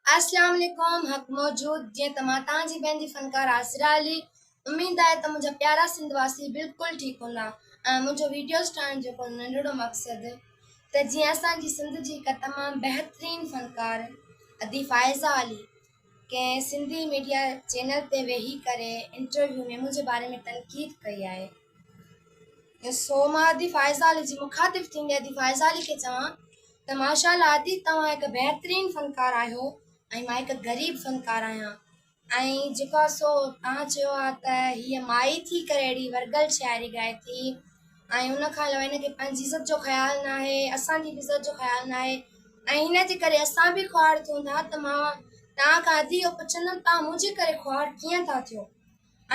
اسلام عليڪم حق موجود جيئن ته مان توهان جي پنهنجي فنڪار عاصره علي اميد آهي ته منهنجا پيارا سنڌ واسي بلڪل ٺيڪ هوندا ۽ منهنجو ويڊيوز ٺاهڻ جو هڪڙو ننڍڙو مقصد ته جيئن اسان جي سنڌ جي هڪ تمام بهترين فنڪار ادي فائزه علي ڪنهن سنڌي ميڊيا چينل تي ويهي ڪري انٽرويو ۾ منهنجي باري ۾ تنقيد ڪئي آهي سو مان ادي فائزه علي جي مخاطب ٿيندي ادي فائزه علي کي چوان ته ماشاء الله ادي توهان هڪ بهترين فنڪار آهيو ۽ مان هڪ غريب فنڪار آهيان ۽ جيڪو آهي سو توهان چيو آهي ته هيء مائي ٿي ڪري اهڙي ورگل شاعري ڳائي ٿي ۽ ان کان علاوه هن کي پنهنجي عزت جو خيال ناهي اسان جي به عزت جو خيال ناهي ۽ هن جي ڪري اسان به خوار ٿيون ٿا ته مان توهان کان ادي اهو پڇندم توهان منهنجي ڪري خوار ڪيئن ٿا ٿيو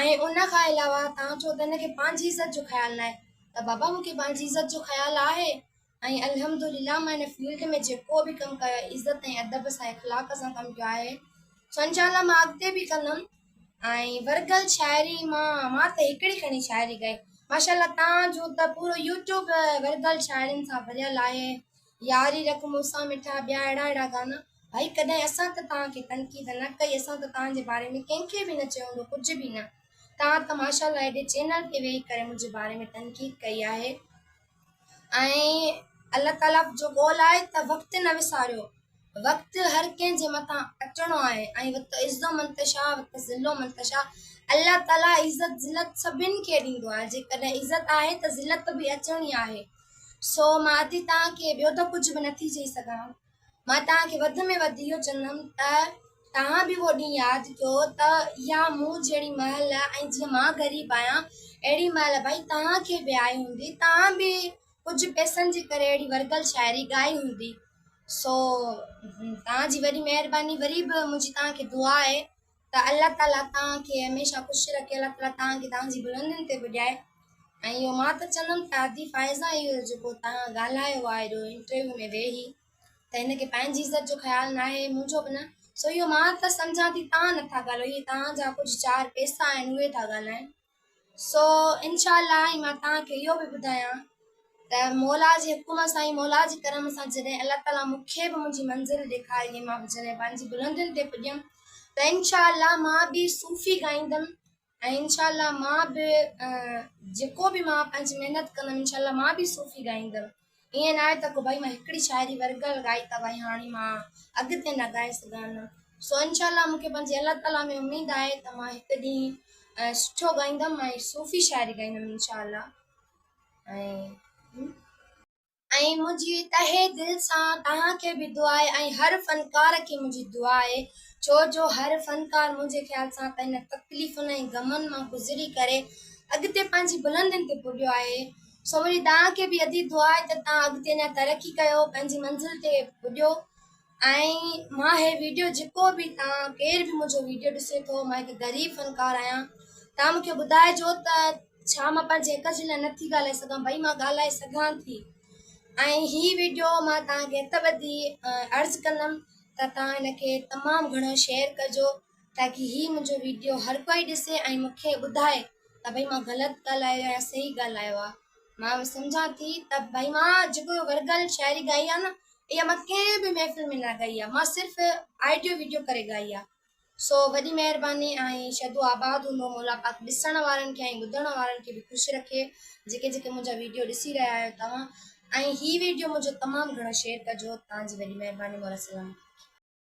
۽ ان کان علاوه توهان چئو ته هن کي پنهنجي عزت جو خيال ناهي ته بابا مون کي پنهنجي عزت جو خيال آهي ۽ الحمد لله مان هن فيلڊ ۾ جيڪو به ڪم ڪيو آهي عزت ۽ ادب سان اخلاق سان ڪم ڪيو آهي سو انشاء الله مان اڳتي به ڪندم ۽ ورگل شاعري مان ته هڪڙي کڻي شاعري ڳائي ماشاء الله تان جو ته پورو يوٽيوب ورگل شاعرين سان ڀريل آهي ياري رک مون سان مٺا ٻيا اهڙا اهڙا گانا ڀائي ڪڏهن اسان ته توهان کي تنقيد نه ڪئي اسان ته توهان جي باري ۾ ڪنهن کي به نه چيو هوندو ڪجهه به نه توهان ته ماشاء الله ايڏي چينل تي ويهي ڪري منهنجي باري ۾ تنقيد ڪئي آهي ۽ الله تعاليٰ جو قول آهي ته وقت نه وساريو، وقت هر ڪنهن جي مٿان اچڻو آهي ۽ وتعز من تشاء وتذل من تشاء الله تعاليٰ عزت ذلت سڀن کي ڏيندو آهي جيڪڏهن عزت آهي ته ذلت به اچڻي آهي سو مان ادي توهان کي ٻيو ته ڪجهه به نٿي چئي سگهان مان توهان کي وڌ ۾ وڌ اهو چوندم ته توهان به اهو ڏينهن ياد ڪيو ته اها مون جهڙي مهل ۽ جيئن مان غريب آهيان اهڙي مهل ڀائي توهان کي به آئي هوندي توهان به ڪجهه پئسن جي ڪري اهڙي ورگل شاعري ڳائي هوندي سو توهان جي وڏي مهرباني وري به منهنجي توهان کي دعا آهي ته الله تعالي توهان کي هميشه خوش رکي الله تعالي توهان کي توهان جي بلندين تي پڄائي ۽ اهو مان ته چوندم ته ادي فائزه اهو جيڪو توهان ڳالهايو آهي ايڏو انٽرويو ۾ ويهي ته هن کي پنهنجي عزت جو خيال ناهي منهنجو به نه سو اهو مان ته سمجهان ٿي توهان نٿا ڳالهايو اهي توهان جا ڪجهه چار پئسا آهن اهي ٿا ڳالهائن سو انشاء الله ۽ مان توهان کي اهو به ٻڌايان ته مولا جي حڪم سان ۽ مولا جي ڪرم سان جڏهن الله تعالي مون کي به منهنجي منزل ڏيکاري ۽ مان به جڏهن پنهنجي بلندين تي پڄيم ته انشاء الله مان به صوفي ڳائيندم ۽ انشاء الله مان به جيڪو به مان پنهنجي محنت ڪندم انشاء الله مان به صوفي ڳائيندم ائين ناهي ته ڪو ڀائي مان هڪڙي شاعري ورگل ڳائي ته ڀائي هاڻي مان اڳتي نه ڳائي سگهان نه سو انشاء الله مونکي پنهنجي الله تعالي ۾ اميد آهي ته مان هڪ ڏينهن سٺو ڳائيندم ۽ صوفي شاعري ڳائيندم انشاء الله ۽ ۽ منهنجي تهه دل سان توهان کي به دعا آهي ۽ هر فنڪار کي منهنجي دعا آهي ڇو جو هر فنڪار منهنجي خيال سان ته هن تڪليفن ۽ غمن مان گذري ڪري اڳتي پنهنجي بلندين تي پڄيو آهي سو منهنجي توهان کي به ادي دعا آهي ته توهان اڳتي اڃا ترقي ڪيو پنهنجي منزل تي پڄو ۽ مان هي ويڊيو جيڪو به توهان ڪير به منهنجو ويڊيو ڏسي ٿو مان هڪ غريب فنڪار آهيان توهان مونکي ٻڌائجو ته ڇا مان پنهنجي حق جي لاء نٿي ڳالهائي سگهان ڀئي مان ڳالهائي سگهان ٿي ۽ هي ويڊيو مان توهان کي هٿ ٻڌي عرض ڪندم ته توهان هن کي تمام گهڻو شيئر ڪجو تاڪي هي منهنجو ويڊيو هر ڪوئي ڏسي ۽ مون کي ٻڌائي ته ڀئي مان غلط ڳالهايو يا صحيح ڳالهايو آ مان سمجهان ٿي ته ڀئي مان جيڪو ورگل شاعري ڳائي آ نه اها مان ڪنهن به محفل ۾ نه ڳائي آ مان صرف آڊيو ويڊيو ڪري ڳائي آ سو وڏي مهرباني ۽ شدو آباد هوندو مولا پاڪ ڏسڻ وارن کي ۽ ٻڌڻ وارن کي به خوش رکي جيڪي جيڪي منهنجا ويڊيو ڏسي رهيا آهيو توهان ۽ هي ويڊيو منهنجو تمام گهڻو شيئر ڪجو توهان جي وڏي مهرباني مولا سلامت.